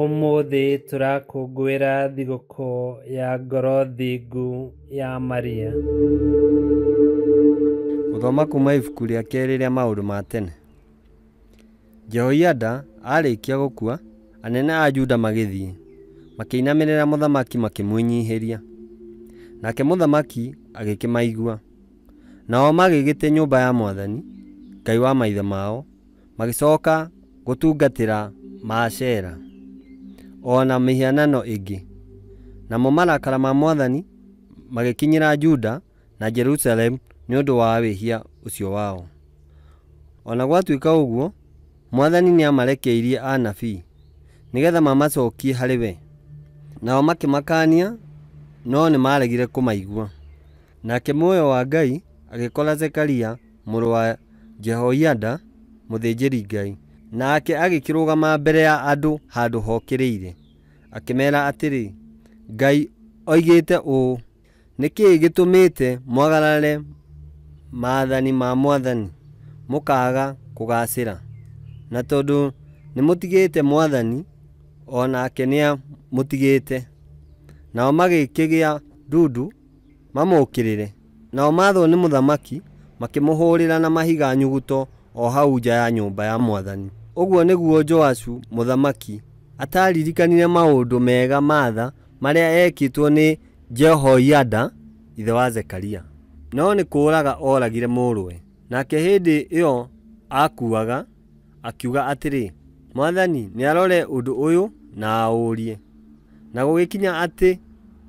Ũmũthĩ tũrakũngũĩra thigũkũ ya Ngoro Thingu ya Maria. Gũthoma kuuma ibuku rĩa kerĩ rĩa maũndũ ma tene. Jehoiada aarĩkia gũkua, anene a Juda magĩthiĩ, makĩinamĩrĩra mũthamaki makĩmwĩnyihĩria. Nake mũthamaki agĩkĩmaigua. Nao magĩgĩte nyũmba ya mwathani, Ngai wa maithe mao, magĩcoka gũtungatĩra Maashera o na mĩhianano ĩngĩ. Namo marakara ma mwathani magĩkinyĩra Juda na Jerusalemu nĩ ũndũ wa wĩhia ũcio wao. O na gwatuĩka ũguo, mwathani nĩamarekeirie anabii, nĩgetha mamacokie harĩ we. Nao makĩmakaania, no nĩmaregire kũmaigua. Nake muoyo wa Ngai agĩkora Zekaria mũrũ wa Jehoiada mũthĩnjĩri-Ngai, nake agĩkĩrũgama mbere ya andũ handũ hokĩrĩire, akĩmeera atĩrĩ, Ngai oigĩte ũũ, nĩ kĩĩ gĩtũmĩte mwagarare maathani ma mwathani, mũkaaga kũgaacĩra? Na tondũ nĩmũtigĩte mwathani, o nake nĩamũtigĩte. Nao magĩkĩgĩa ndundu mamũũkĩrĩre. Nao maathwo nĩ mũthamaki, makĩmũhũũrĩra na mahiga nyuguto o hau nja ya nyũmba ya mwathani. Ũguo nĩguo Joashu mũthamaki ataaririkanire maũndũ mega ma tha marĩa eekĩtwo nĩ Jehoiada ithe wa Zekaria. No nĩ kũũraga ooragire mũrũwe. Nake hĩndĩ ĩyo aakuaga, akiuga atĩrĩ, mwathani nĩarore ũndũ ũyũ na aũũrie. Na gũgĩkinya atĩ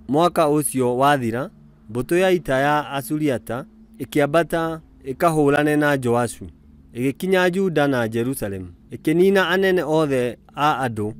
mwaka ũcio wathira, mbũtũ ya ita ya Asuriata ĩkĩambata ĩkahũũrane na Joashu, ĩgĩkinya Juda na Jerusalemu, ĩkĩniina anene othe a andũ,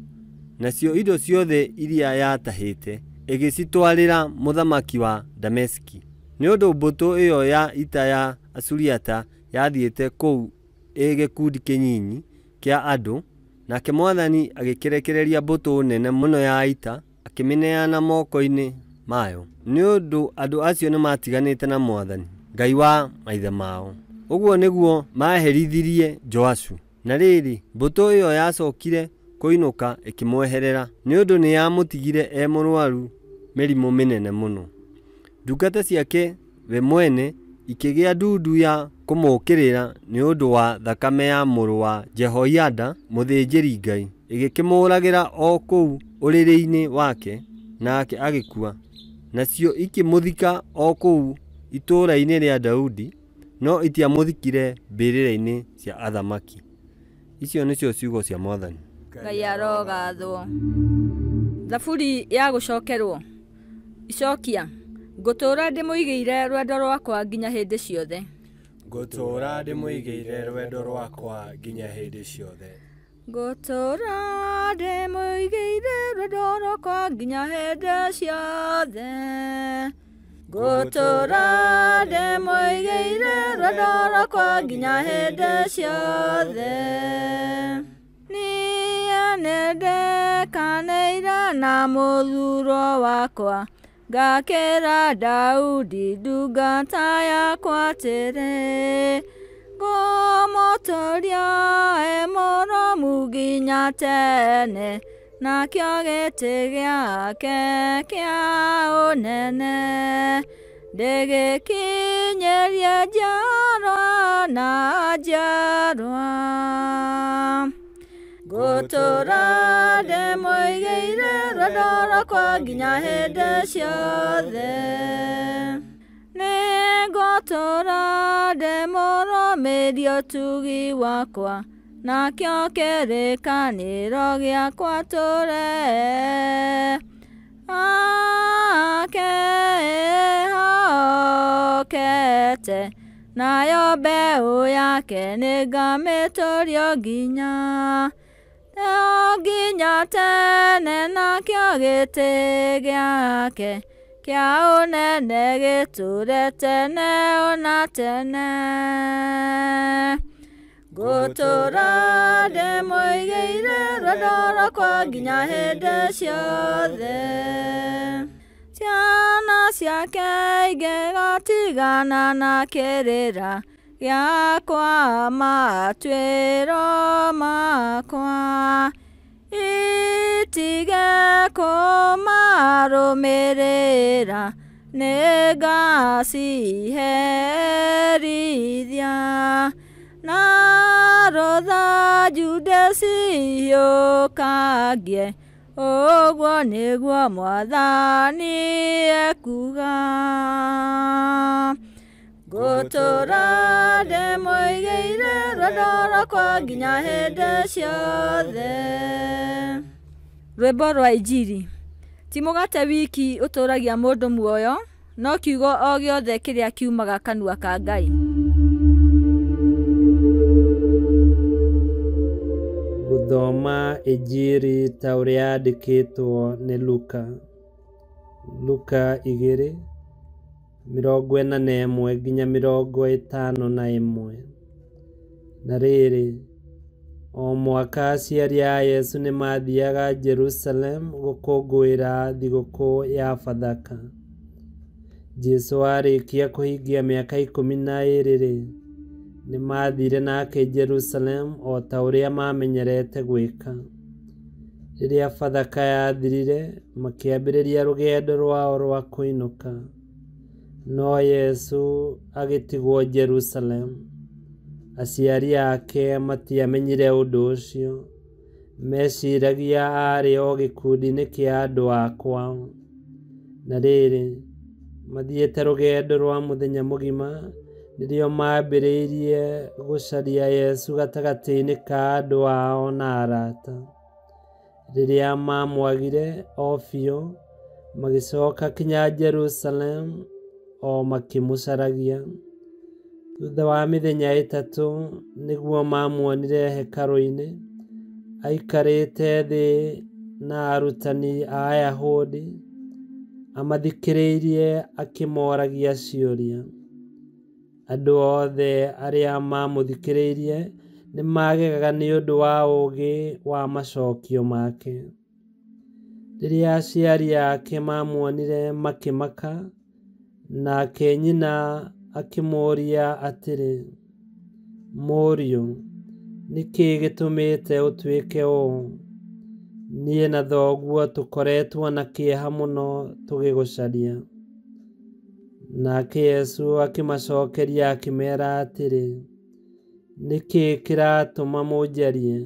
nacio indo ciothe iria yatahĩte ĩgĩcitwarĩra mũthamaki wa Dameski. Nĩ ũndũ mbũtũ ĩyo ya ita ya Asuriata yathiĩte kũu ĩ gĩkundi kĩnyinyi kĩa andũ, nake mwathani agĩkĩrekereria mbũtũ nene mũno ya ita, akĩmĩneana moko-inĩ mayo. Nĩ ũndũ andũ acio nĩmatiganĩte na mwathani, Ngai wa maithe mao. Ũguo nĩguo maaherithirie Joashu. Na rĩrĩ, mbũtũ ĩyo yacokire kũinũka ĩkĩmweherera, nĩ ũndũ nĩyamũtigire e mũrũaru mĩrimũ mĩnene mũno. Ndungata ciake we mwene ikĩgĩa ndundu ya kũmũũkĩrĩra nĩ ũndũ wa thakame ya mũrũ wa Jehoiada mũthĩnjĩri-Ngai, ĩgĩkĩmũũragĩra o kũu ũrĩrĩ-inĩ wake, nake agĩkua. Nacio ikĩmũthika o kũu itũũra-inĩ rĩa Daudi, no itiamũthikire mbĩrĩra-inĩ cia athamaki. Icio nĩcio ciugo cia mwathani. Ngai arogathwo. Thaburi ya gũcokerwo. Icokia. Ngũtũũra ndĩmũigĩire rwendo rwakwa nginya hĩndĩ ciothe. Ngũtũũra ndĩmũigĩire rwendo rwakwa nginya hĩndĩ ciothe. Ngũtũũra ndĩmũigĩire rwendo rwakwa nginya hĩndĩ ciothe. Ngũtũũra ndĩmũigĩire rwendo rwakwa nginya hĩndĩ ciothe. Niĩ nĩndekanĩire na mũthuro wakwa, ngakĩra Daudi ndungata yakwa atĩrĩ, ngũmũtũũria e mũrũmu nginya tene, nakĩo gĩtĩ gĩake kĩa ũnene ndĩgĩkinyĩrie njiarwa na njiarwa. Ngũtũũra ndĩmũigĩire rwendo rwakwa nginya hĩndĩ ciothe. Nĩngũtũũra ndĩmũrũmĩrie ũtugi wakwa, nakĩo kĩrĩkanĩro gĩakwa tũre akehokete, nayo mbeũ yake nĩngamĩtũũria nginya tene, nakĩo gĩtĩ gĩake kĩa ũnene gĩtũũre tene ona tene. Ngũtũũra ndĩmũigĩire rwendo rwakwa nginya hĩndĩ ciothe. Ciana ciake ingĩgatigana na kĩrĩra gĩakwa, matuĩro makwa. Itige kũmarũmĩrĩra nĩngaciherithia na rũthanju ndĩcihiũkangie ũguo nĩguo Mwathani ekuuga. Ngũtũũra ndĩmũigĩire rwendo rwakwa nginya hĩndĩ ciothe. Rwĩmbo rwa Injiri. Ti mũgate wiki ũtũũragia mũndũ muoyo, no kiugo o gĩothe kĩrĩa kiumaga kanua ka Ngai. Gũthoma Injiri ta ũrĩa yandĩkĩtwo nĩ Luka. Luka 2:41 nginya 51. Na rĩrĩ, o mwaka aciari a Yesu nĩmathiaga Jerusalemu gũkũngũĩra thigũkũ ya Bathaka. Jesũ arĩkia kũhingia mĩaka 12-rĩ, nĩmathire nake Jerusalemu o ta ũrĩa maamenyerete gwĩka. Rĩrĩa Bathaka yathirire, makĩambĩrĩria rũgendo rwao rwa kũinũka. No Yesu agĩtigwo Jerusalemu. Aciari ake matiamenyire ũndũ ũcio. Meciragia aarĩ o gĩkundi-inĩ kĩa andũ a kwao. Na rĩrĩ, mathiĩte rũgendo rwa mũthenya mũgima, nĩrĩo maambĩrĩirie gũcaria Yesu gatagatĩ-inĩ ka andũ ao na arata. Rĩrĩa maamwagire o biũ, magĩcoka kinya Jerusalemu o makĩmũcaragia. Thutha wa mĩthenya 3 nĩguo mamuonire hekarũ-inĩ, aikarĩte thĩ na arutani a Ayahudi, amathikĩrĩirie akĩmoragia ciũria. Andũ othe arĩa mamũthikĩrĩirie nĩmagegaga nĩ ũndũ wa ũũgĩ wa macokio make. Rĩrĩa aciari ake mamuonire makĩmaka, nake nyina akĩmũũria atĩrĩ, "Mũriũ, nĩ kĩĩ gĩtũmĩte ũtwĩke ũũ? Niĩ na thoguo tũkoretwo na kĩeha mũno tũgĩgũcaria." Nake Yesu akĩmacokeria akĩmeera atĩrĩ, "Nĩ kĩĩ kĩratũma mũnjarie?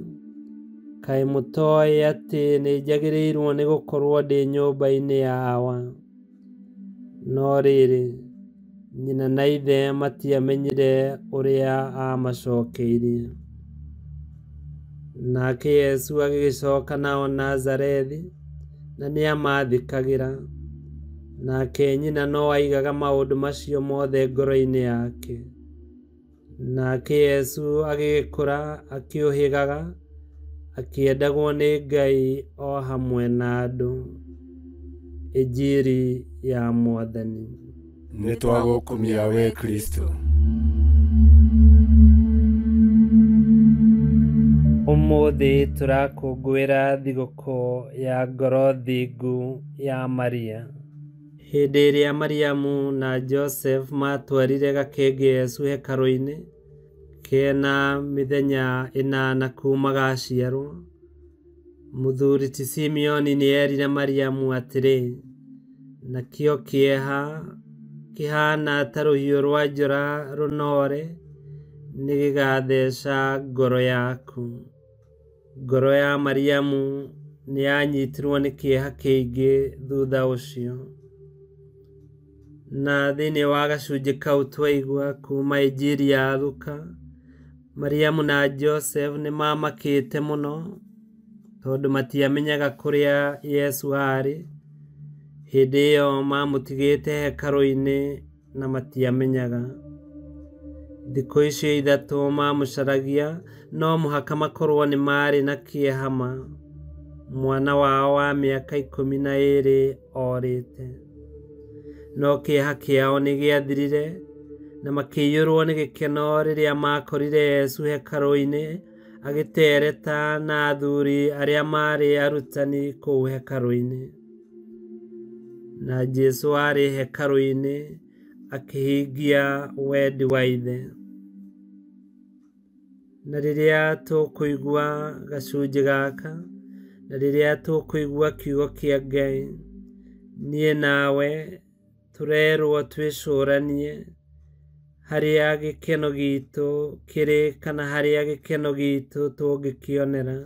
Kaĩ mũtooĩ atĩ nĩnjagĩrĩirwo nĩ gũkorwo ndĩ nyũmba-inĩ ya Awa?" No rĩrĩ, nyina na ithe matiamenyire ũrĩa aamacokeirie. Nake Yesu agĩgĩcoka nao Nazarethi, na nĩamathĩkagĩra. Nake nyina no aigaga maũndũ macio mothe ngoro-inĩ yake. Nake Yesu agĩgĩkũra akĩũhĩgaga, akĩendagwo nĩ Ngai o hamwe na andũ. Injiri ya Mwathani. Nĩtwagũkumia we Kristo. Ũmũthĩ tũrakũngũĩra thigũkũ ya ngoro thingu ya Maria. Hĩndĩ ĩrĩa Mariamu na Joseph matwarire gakenge Yesu hekarũ-inĩ, kena mĩthenya 8 kuuma gaciarwo, mũthuri ti Simeoni nĩerire Mariamu atĩrĩ, nakĩo kĩeha kĩhana ta rũhiũ rwa njora rũnoore nĩgĩgatheca ngoro yaku. Ngoro ya Mariamu nĩyanyitirwo nĩ kĩeha kĩingĩ thutha ũcio. Na thĩinĩ wa gacunjĩ kau twaigua kuma Injiri ya Luka, Mariamu na Joseph nĩmamakĩte mũno tondũ matiamenyaga kũrĩa Yesu aarĩ. Hĩndĩ ĩyo mamũtigĩte hekarũ-inĩ na matiamenyaga. Thikũ icio 3 mamũcaragia, no mũhaka makorwo nĩ maarĩ na kĩeha ma. Mwana wao wa mĩaka 12 orĩte. No kĩeha kĩao nĩgĩathirire na makĩiyũrwo nĩ gĩkeno rĩrĩa makorire Yesu hekarũ-inĩ agĩtereta na athuri arĩa maarĩ arutani kũu hekarũ-inĩ. Na Jesũ aarĩ hekarũ-inĩ akĩhingia wendi wa Ithe. Na rĩrĩa tũkũigua gacunjĩ gaka, Na rĩrĩa tũkũigua kiugo kĩa Ngai, niĩ nawe tũrerwo twĩcũranie harĩa gĩkeno gitũ kĩrĩ kana harĩa gĩkeno gitũ tũngĩkĩonera.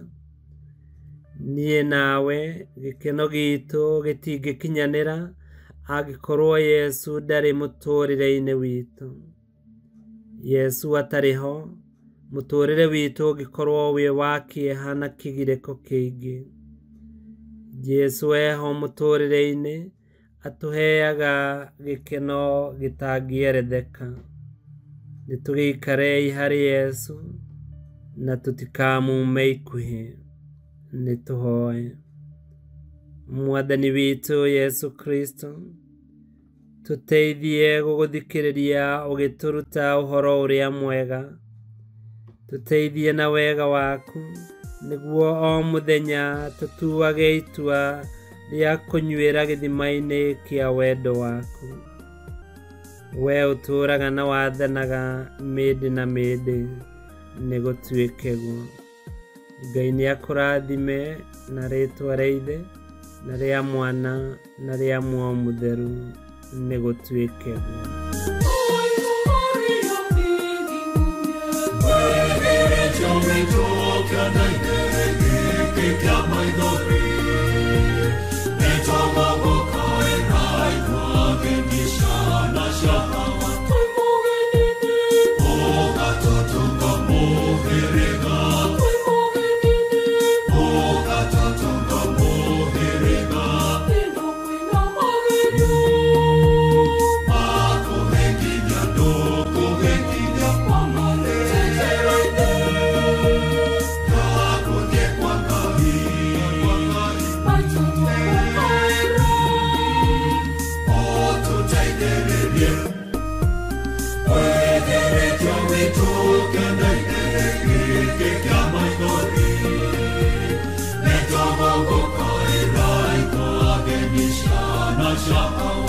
Niĩ nawe gĩkeno gitũ gĩtingĩkinyanĩra angĩkorwo Yesu ndarĩ mũtũrĩre-inĩ witũ. Yesu atarĩ ho, mũtũrĩre witũ ũngĩkorwo wĩ wa kĩeha na kĩgirĩko kĩingĩ. Jesu eho mũtũrĩre-inĩ atũheaga gĩkeno gĩtangĩeretheka. Nĩtũgĩikarei harĩ Yesu na tũtikamume ikuhĩ. Nĩtũhoe. Mwathani witũ Yesu Kristo, tũteithie gũgũthikĩrĩria ũgĩtũruta ũhoro ũrĩa mwega. Tũteithie na wega waku nĩguo o mũthenya tũtuage itua rĩa kũnyuĩra gĩthima-inĩ kĩa wendo waku. We ũtũũraga na wathanaga mĩndĩ na mĩndĩ, nĩgũtuĩke guo. Ngai nĩakũrathime na rĩtwa rĩa Ithe na rĩa Mwana na rĩa Muoyo Mũtheru, nĩgũtuĩke guo. Shah.